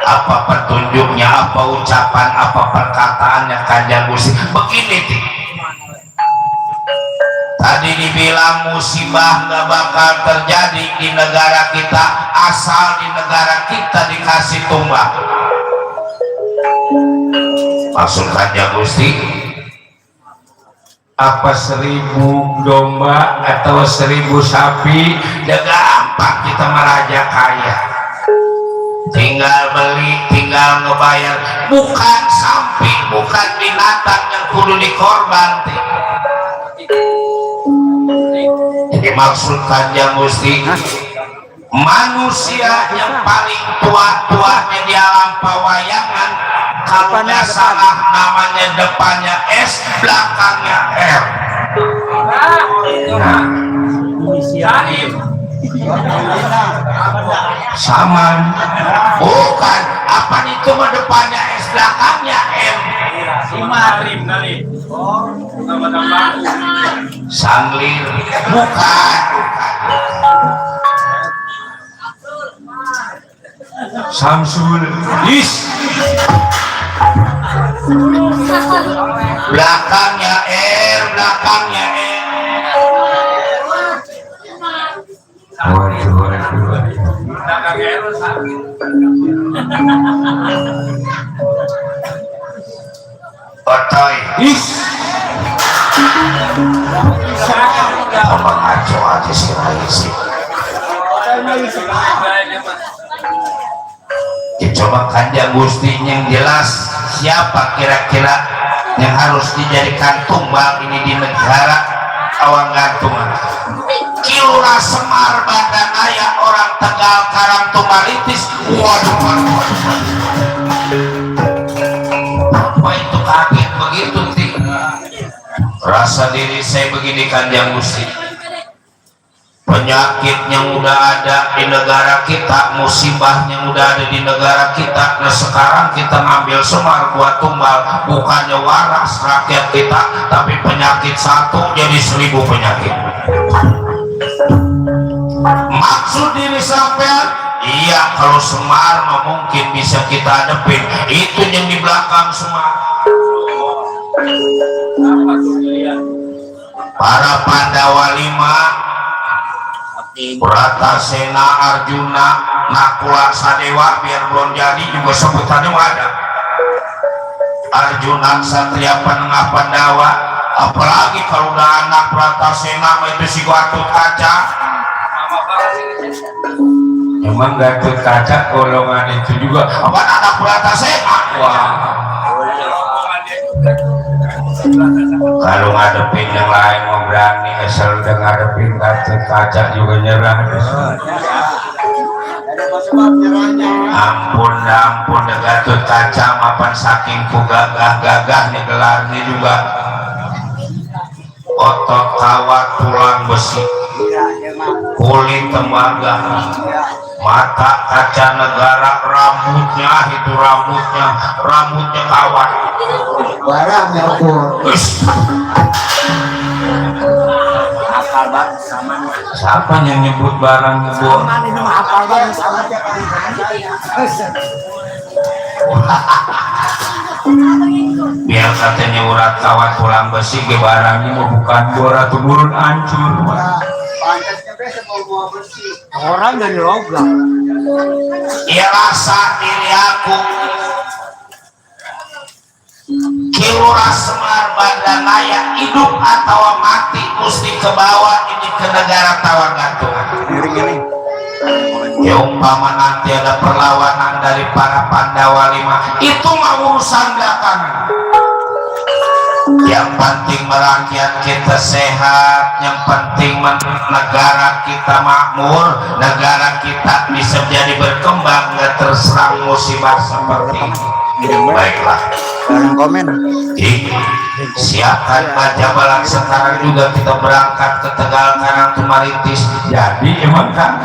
apa petunjuknya, apa ucapan, apa perkataannya Kanjeng Gusti. Begini tadi dibilang musibah nggak bakal terjadi di negara kita asal di negara kita dikasih tumbang. Maksud Kanjeng Gusti apa 1000 domba atau 1000 sapi ya gampang, kita meraja kaya, tinggal beli, tinggal ngebayar, bukan sapi, bukan binatang yang kudu dikorban. Jadi maksud Kanjeng Gusti manusia yang paling tua-tuanya di alam pawayangan kalau nggak salah namanya depannya S belakangnya R. Nah, Saman bukan apa itu mah depannya S belakangnya M. Sanglir bukan. Samsul is belakangnya R belakangnya M. Otoy is ngomong ngaco aja sih Raisi. Coba Kanjeng Gusti yang jelas siapa kira-kira yang harus dijadikan tumbal ini di negara awang gantung. Kilura Semar Bandanaya orang Tegal Karang Tumaritis. Waduh, apa itu kaget begitu sih? Rasa diri saya begini Kanjeng Gusti, penyakit yang udah ada di negara kita, musibah yang udah ada di negara kita, nah sekarang kita ngambil Semar buat tumbal, bukannya waras rakyat kita, tapi penyakit satu jadi 1000 penyakit. Maksud diri sampean, iya kalau Semar mah mungkin bisa kita hadapin, itu yang di belakang Semar. Para Pandawa 5, Bratasena, Arjuna, Nakula, Sadewa, biar belum jadi juga sebutannya ada. Arjuna Satria Penengah Pandawa, apalagi kalau udah anak Bratasena itu si Gatut Kaca. Emang Gatut Kaca golongan itu juga apa anak Bratasena? Wah. Kalau ngadepin yang lain mau berani, asal udah ngadepin Gatut Kaca juga nyerah. Ampun Gatut Kaca mapan saking ku gagah nih gelarnya juga otot kawat tulang besi kulit tembaga mata kaca negara, rambutnya kawat barang ya pun. Siapa yang nyebut barang Bu? Biar katanya urat kawat tulang besi ke barangnya mau bukan bora turun hancur. Orang dari logam. Ya rasa diri aku Kilura Semar Bandanaya hidup atau mati mesti ke bawah ini ke negara Tawagantung. Ya umpama nanti ada perlawanan dari para Pandawa 5 itu mah urusan belakangan. Yang penting merakyat kita sehat, yang penting negara kita makmur, negara kita bisa jadi berkembang, nggak terserang musibah seperti ini. Baiklah. Komen. Siapkan baca balak sekarang juga kita berangkat ke Tegal Karang Tumaritis. Jadi emang kan?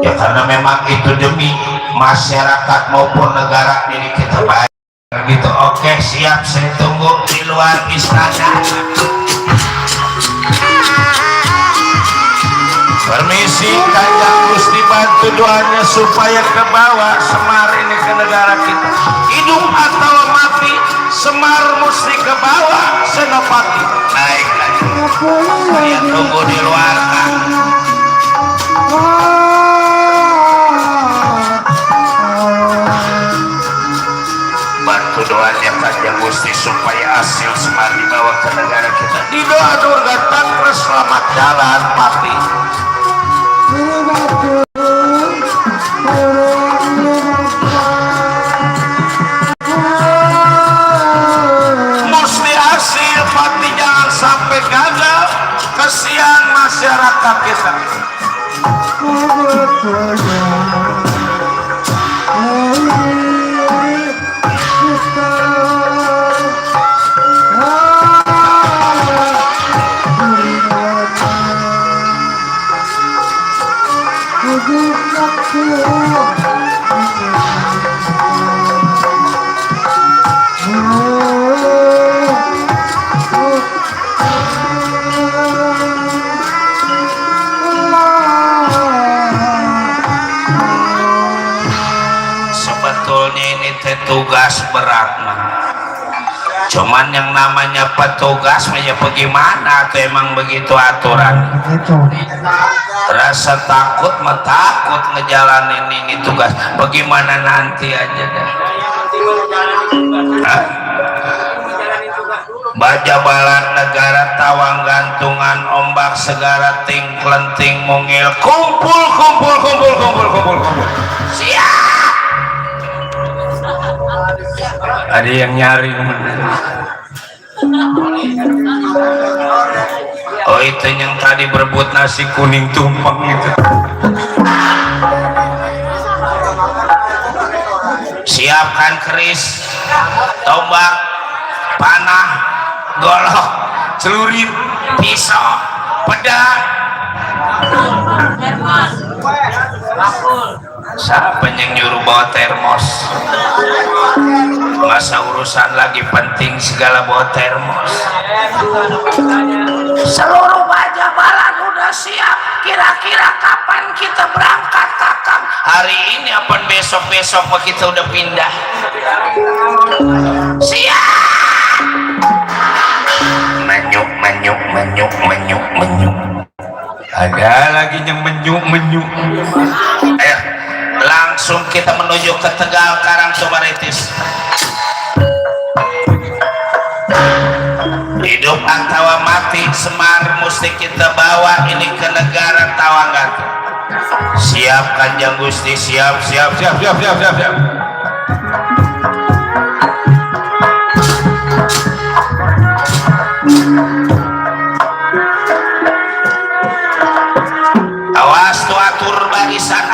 Ya karena memang itu demi masyarakat maupun negara ini kita baik. Gitu, oke siap, saya tunggu di luar istana. Permisi, Kanjeng Gusti bantu doanya supaya ke bawah semangat. mesti ke bawah senopati naik lagi saya tunggu di luar kan bantu doanya Kanjeng Gusti supaya hasil semar dibawa ke negara kita di doa durga tangkra selamat jalan papi mesti hasil papi jangan sampai gagal kesian masyarakat kita sebetulnya ini tugas berat mah. Cuman yang namanya petugas ya bagaimana tuh emang begitu aturan rasa takut mah takut ngejalanin ini tugas bagaimana nanti aja deh baja balan negara tawang gantungan ombak segara ting kelenting mungil kumpul siap ada yang nyari oh itu yang tadi berebut nasi kuning tumpeng itu siapkan keris tombak panah golok celurit pisau pedang siapa yang nyuruh bawa termos masa urusan lagi penting segala bawa termos seluruh baja balan udah siap kira-kira kapan kita berangkat kakak hari ini apa besok kita udah pindah siap menyuk ada lagi yang menyuk ayo langsung kita menuju ke Tegal Karangtumaritis hidup atau mati Semar mesti kita bawa ini ke negara Tawanggantung siap Kanjeng Gusti siap awas tuh atur barisan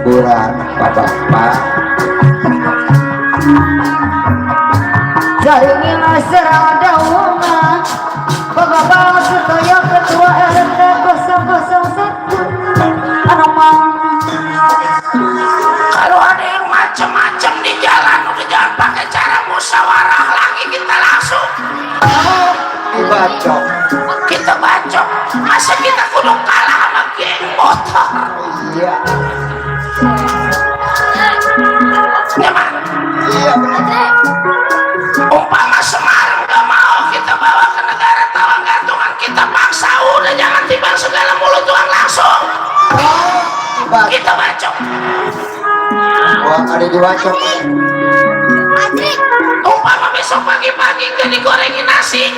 liburan bapak jaringin serang daungan Bapak Sutoyo Ketua RT 001 Anoman kalau ada yang macam-macam di jalan udah jangan pakai cara musyawarah lagi kita langsung kita bacok masa kita kudu kalah sama geng motor iya umpama Semar gak mau kita bawa ke negara Tawanggantungan kita paksa udah jangan tiba tuang segala mulut tuang langsung. Kita bacok. Wah, ada di wacok. Umpama besok pagi-pagi gak digorengin nasi.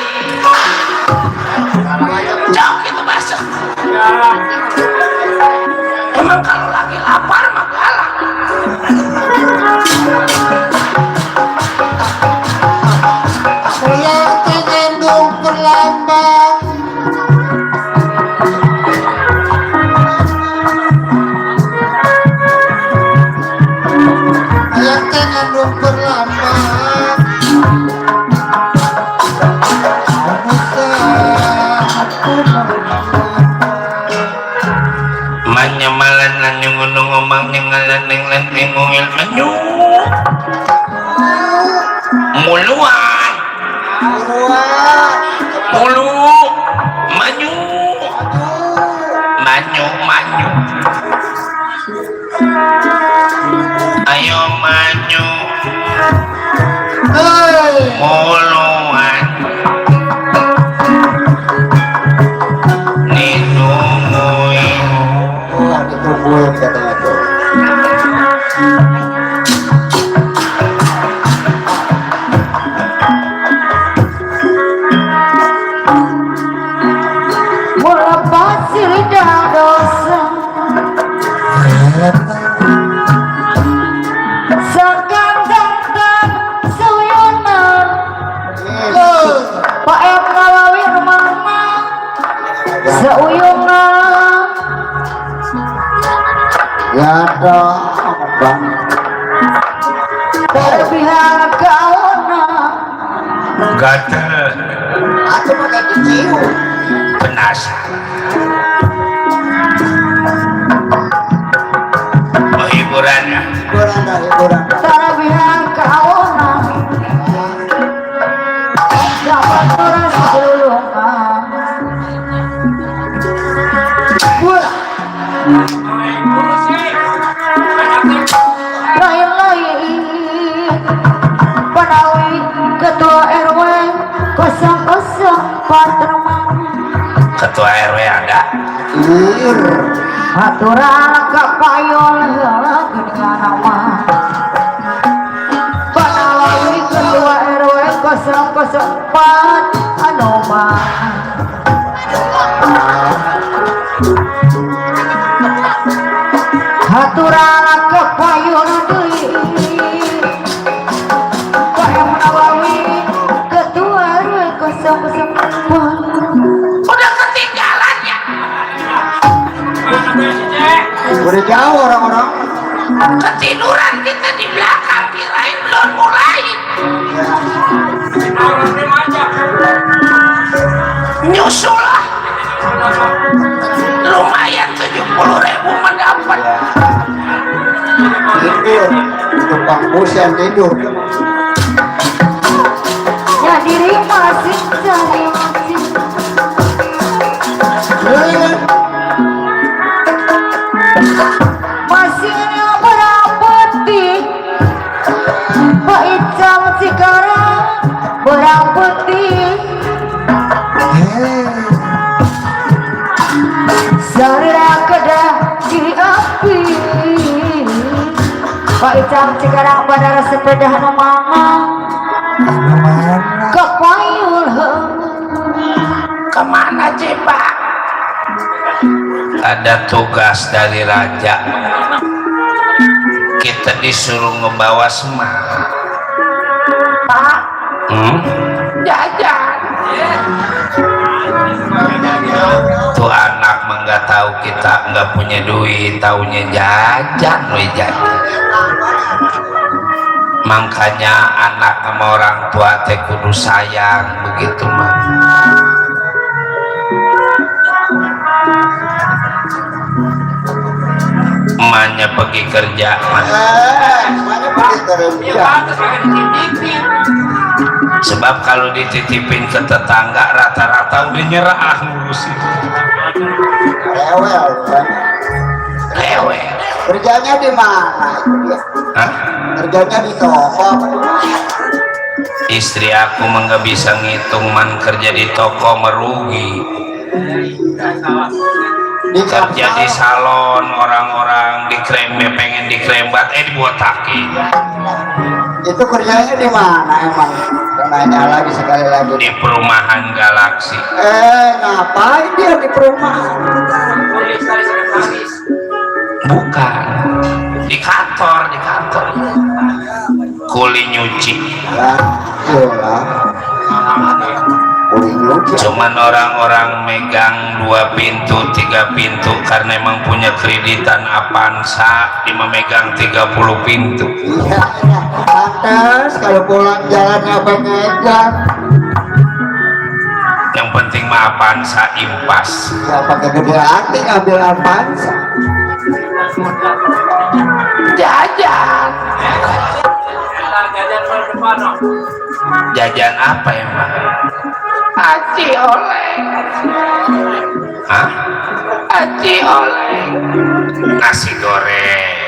Jauh kita bacok. Emang kalau lagi lapar mah galak. Pulang gendong perlambang. Ayah gendong perlambang. Manyamalan nanyung gunung omang nyengalan neng lenteng ngungil manyu muluan mulu manyu manyu manyu ayo manyu muluan nitungguin. Wah, ditungguin katanya tuh. melepas lidah dosa segantang suyunan Pak em ngawawin mama seuyungan Ya dong, bang. berpihak kauna Gatel Aku pakai kecium. penasaran mau hiburan ya. Hiburan dah, hiburan. berpihak kauna dapat turas sulungan lain-lain Panawi Ketua RW 004 Remang Ketua RW ada Ir. aturan kapayol geningan nama Panawi Ketua RW 004 Anoman aturan kapayol deui Pak Nawawi Ketua RW 004 udah ketinggalan ya. Udah jauh orang-orang. Ketiduran kita di belakang kirain belum mulai. Nyusul lah. Lumayan 70.000 mendapat. Tidur. Tukang bus yang tidur. ya diri masih cari masih masihnya berapeti Pak Icam sekarang berapeti Sarira kedah di api Pak Icam sekarang bandara sepeda mama kepayul Kemana Pak? Ada tugas dari raja. Kita disuruh ngebawa semak. Pak Jajan. Tuh anak mah nggak tahu kita nggak punya duit, taunya jajan, jajan. Makanya anak sama orang tua teh kudu sayang begitu mah. Emaknya pergi kerja mah. Semuanya pergi kerja. Sebab kalau dititipin ke tetangga rata-rata udah nyerah ngurusin. Rewel banyak. Rewel. Kerjanya di mana itu dia? Hah? Kerjanya di toko apa di mana? Istri aku mah nggak bisa ngitung, man kerja di toko merugi. kerja di salon, orang-orang dikrem, pengen dikrembat, dibotakin. Itu kerjanya di mana emang? Nanya lagi sekali lagi. Di perumahan Galaksi. Ngapain dia di perumahan? Bukan, di kantor. Kuli nyuci. Ya, iyalah. Kuli nyuci. Cuman orang-orang megang 2 pintu, 3 pintu karena emang punya kreditan Avanza, dia memegang 30 pintu. Iya, pantas kalau pulang jalannya pegang. Yang penting mah Avanza impas. Ya pakai gede hati ngambil Avanza. Jajan. Jajan apa emang? Aci oleng. Hah? Aci oleng. Nasi goreng.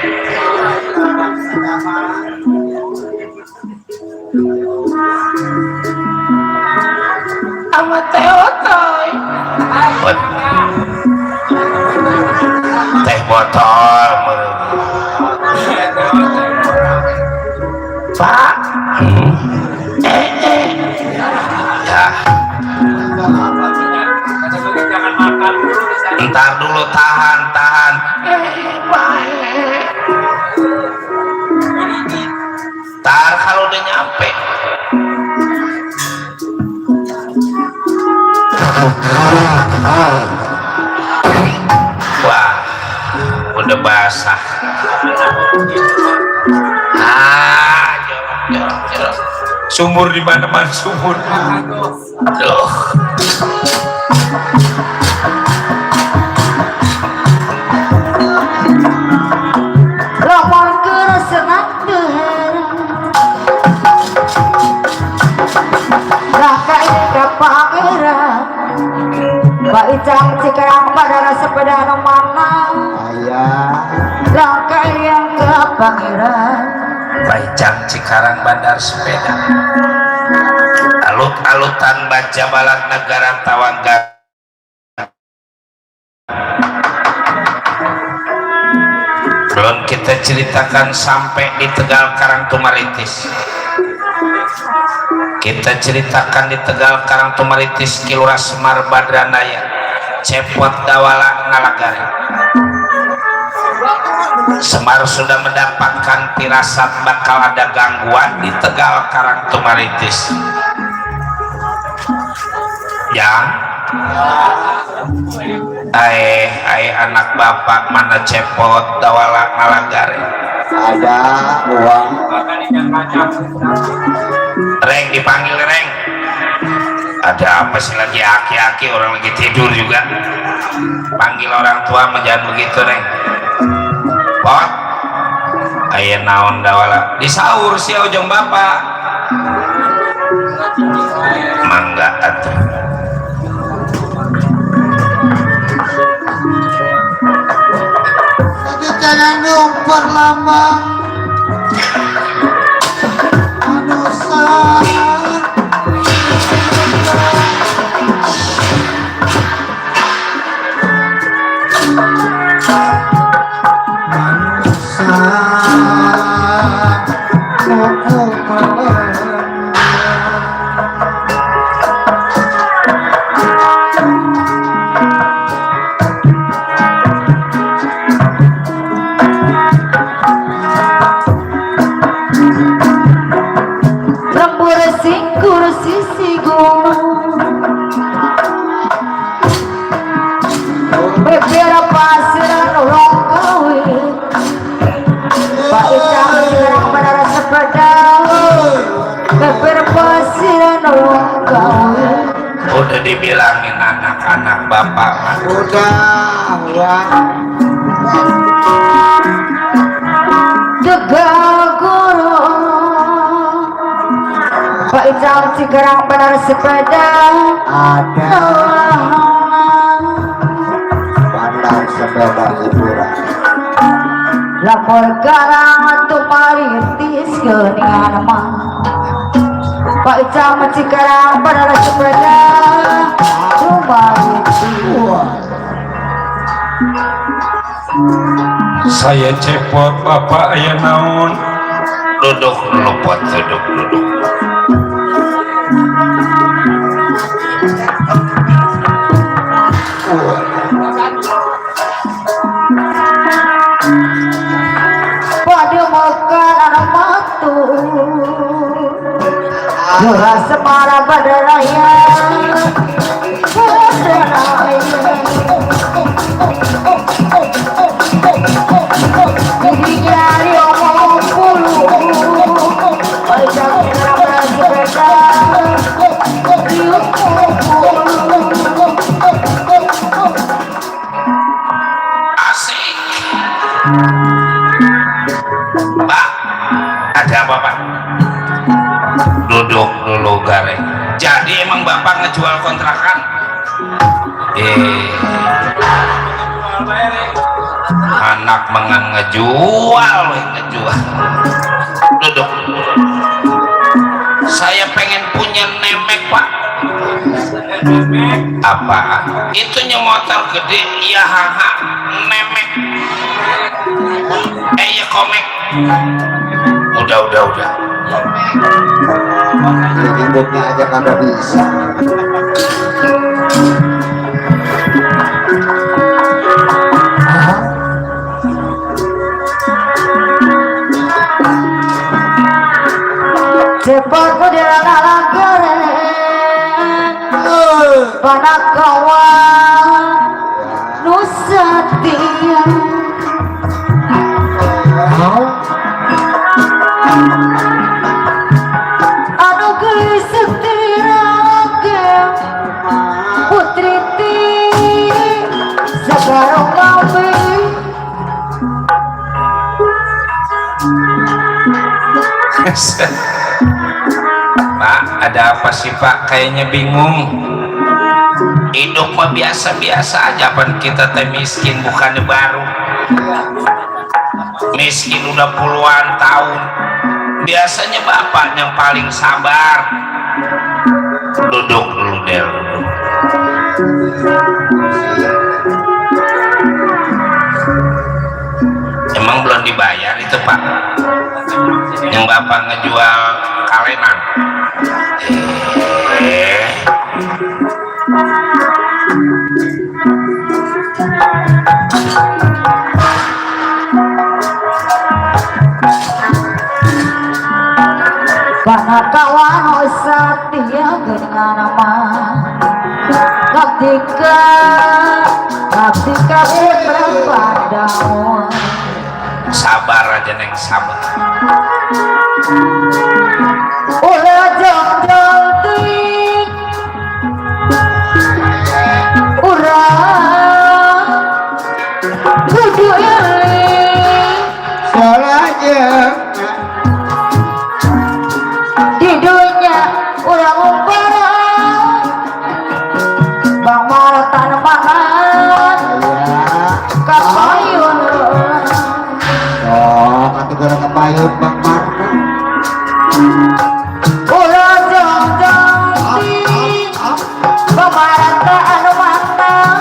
Sama teh otoy. Teh botol. Pak. Ya. Ntar dulu, tahan. Ntar kalau udah nyampe. Wah, udah basah. Jorok. Sumur di mana-mana sumur. Aduh. Lapor ke senang deher Rakai ke pangeran Baik cang cikarang pada sepeda mana Ayah. Rakai yang ke pangeran Baicang Cikarang Bandar Sepeda. Alut-alutan baca balad negara Tawangga. Belum kita ceritakan sampai di Tegal Karangtumaritis. Kita ceritakan di Tegal Karangtumaritis Kilura Semar Badranaya Cepot Dawala Ngalagari. Semar sudah mendapatkan firasat bakal ada gangguan di Tegal Karangtumaritis. Ya, anak bapak mana Cepot Dawala Ngalagari. Ada uang. Reng, dipanggil Reng. Ada apa sih lagi aki-aki, orang lagi tidur juga. Panggil orang tua, jangan begitu Reng. Pot, aya naon Dawala disaur si ujung bapak. Mangga atuh. Jangan numpar lama. Anusa. Udah dibilangin anak-anak bapak mah. Udah. Tegal guru Pak Ijam Cikarang benar sepeda Ada. Pandang sepeda hiburan. Lapor garang Tumaritis geningan mah Pak Ijam Cikarang benar sepeda Tumaritis Saya cepot bapak aya naon. Duduk dulu pot, duduk. pada makan anak matu Jura semara badaraya Gigi jari omong puluh Bajak merah sepeda Riuk Asik. Pak, ada apa Pak? Duduk dulu gareng. Jadi emang Bapak ngejual kontrakan? Anak mengan ngejual. Duduk. Saya pengen punya nemek Pak. Apa? Itunya motor gede, ya haha, nemek. Ya komek. Udah. Hidupnya aja kagak bisa. Cepat berjalan goreng Panak kawan Nusatia Anu geus setirake Putri ti Sekarang ngabe Pak, ada apa sih Pak? Kayaknya bingung. Hidup mah biasa-biasa aja, pan kita teh miskin bukannya baru. Miskin udah puluhan tahun. Biasanya bapak yang paling sabar. Duduk dulu Del. Emang belum dibayar itu Pak? Yang bapak ngejual kalenan. Karena kawan setia dengan nama ketika berpadamu Sabar aja Neng, sabar. ulah jong-jong urang kudu eling Salahnya di dunia urang umbarang bang maratan mangan kapayun atau gara kepayun Bang Marta. ulah jong-jong bang maratan anu mantang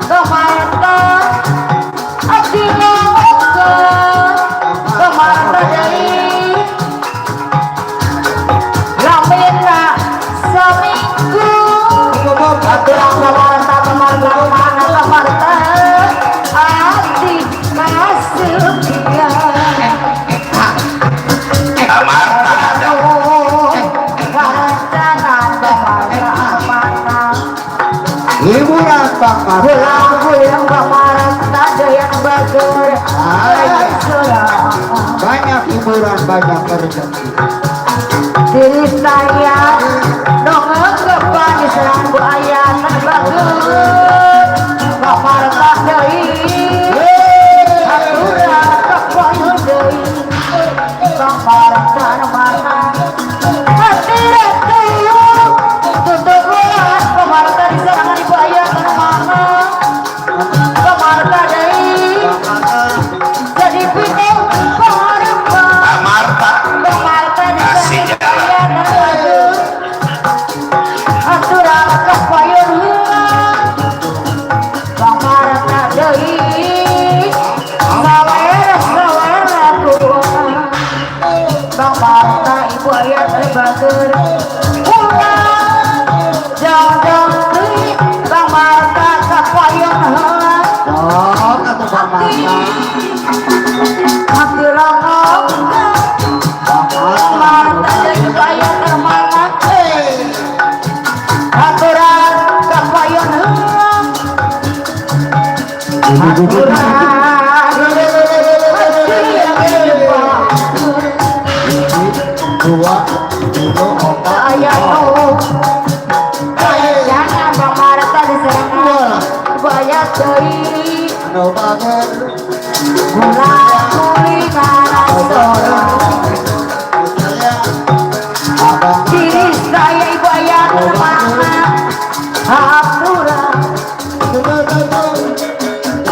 bang maratan abdi ngomongkeun bang maratan deui lamina seminggu aturang kamarta pemarta mana kamarta abdi kasugian Amarta ada. Hiburan Bang Marta. Pulang-pulang kamaran ada yang bagus Banyak hiburan, banyak rezeki. diri saya dongeng kepan diserang bu ayah bagus kamaran deui aturan kepan deui kamaran mana hati retu tutup bulan kamaran diserang ibu ayah mana kamaran deui jadi bingung Amarta kasih jalan. dua dulu opat Ayano jangan pamarta diserang bayar deui anu bager bulan kulingan sora saya abang diri saya bayar mana hapura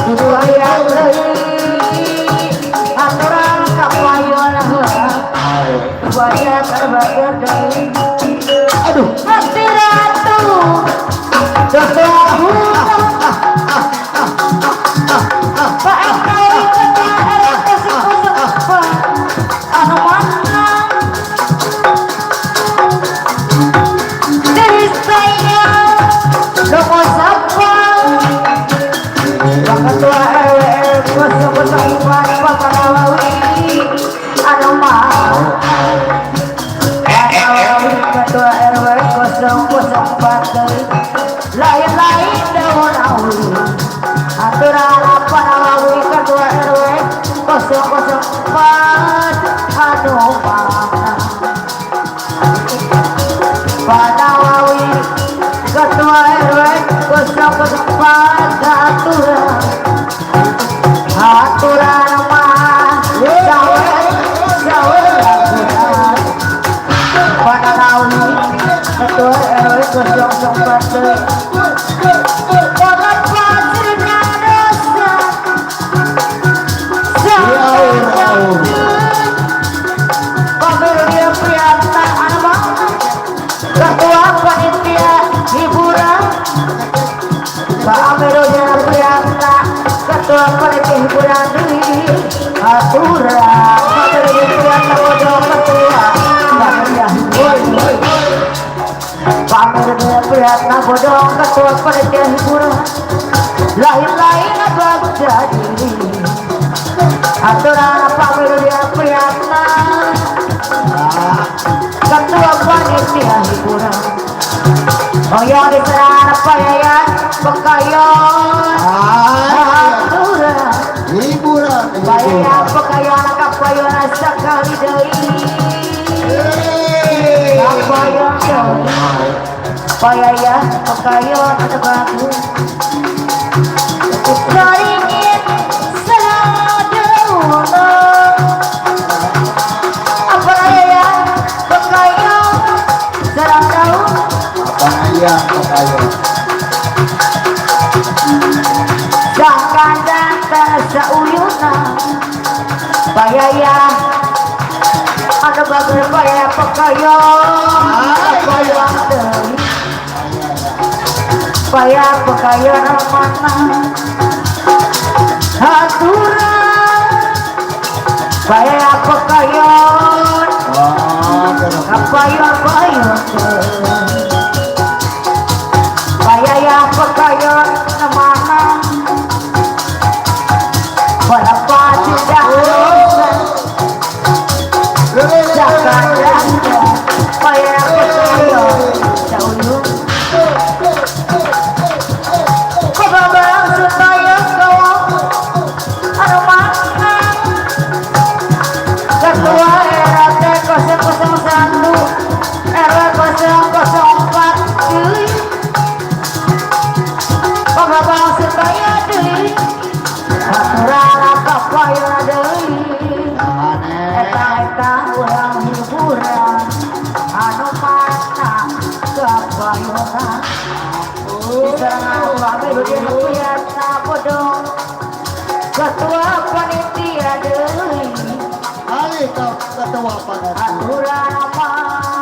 bayar deui aturan kapayon bayar terbayar deui aduh hati ratu sesuatu Ketua RW 004 lain-lain daun awi aturan apa nawawi Ketua RW 004 anu mana Panawawi Ketua RW 004 aturan mah sawer Panawawi Ketua RW 004 Banget pasirnya dosa Pemilik Prianta Anabang Ketua Panitia Hiburan Pak Amiruddin Prianta Ketua Panitia Hiburan Dwi Aturan Pemilik Prianta Bodoh Ketua Panitia Hiburan Pak Amiruddin Prianta Bodoh Ketua Panitia Hiburan lain-lain abad jadi aturan Pak Amiruddin Prianta Ketua Panitia Hiburan oh yang diserang payayan pekayon aturan hiburan payayan pekayon kapayon sekali deui kapayon deui payayan pekayon ada bagus Saringin seladono apa ya pekayon serang daun pangayang pangayang Jangan datang sauyuna Payaya Ada bager payaya pekayon Pekayon deui Payaya pekayon mana Aturan Payaya pekayon Kapayon deui Payaya pekayon mana Berapa tidak dosa Jangan datang Payah pekayon Sauyun Kebabang supaya kau Anu mana Ketua RT 001 RW 004 Deui Kebabang supaya deui aturan kapayon deui eta urang hiburan anu mana kapayonan diserang Pak Amiruddin Prianta Bodoh Ketua Panitia deui ketua panitia aturan mah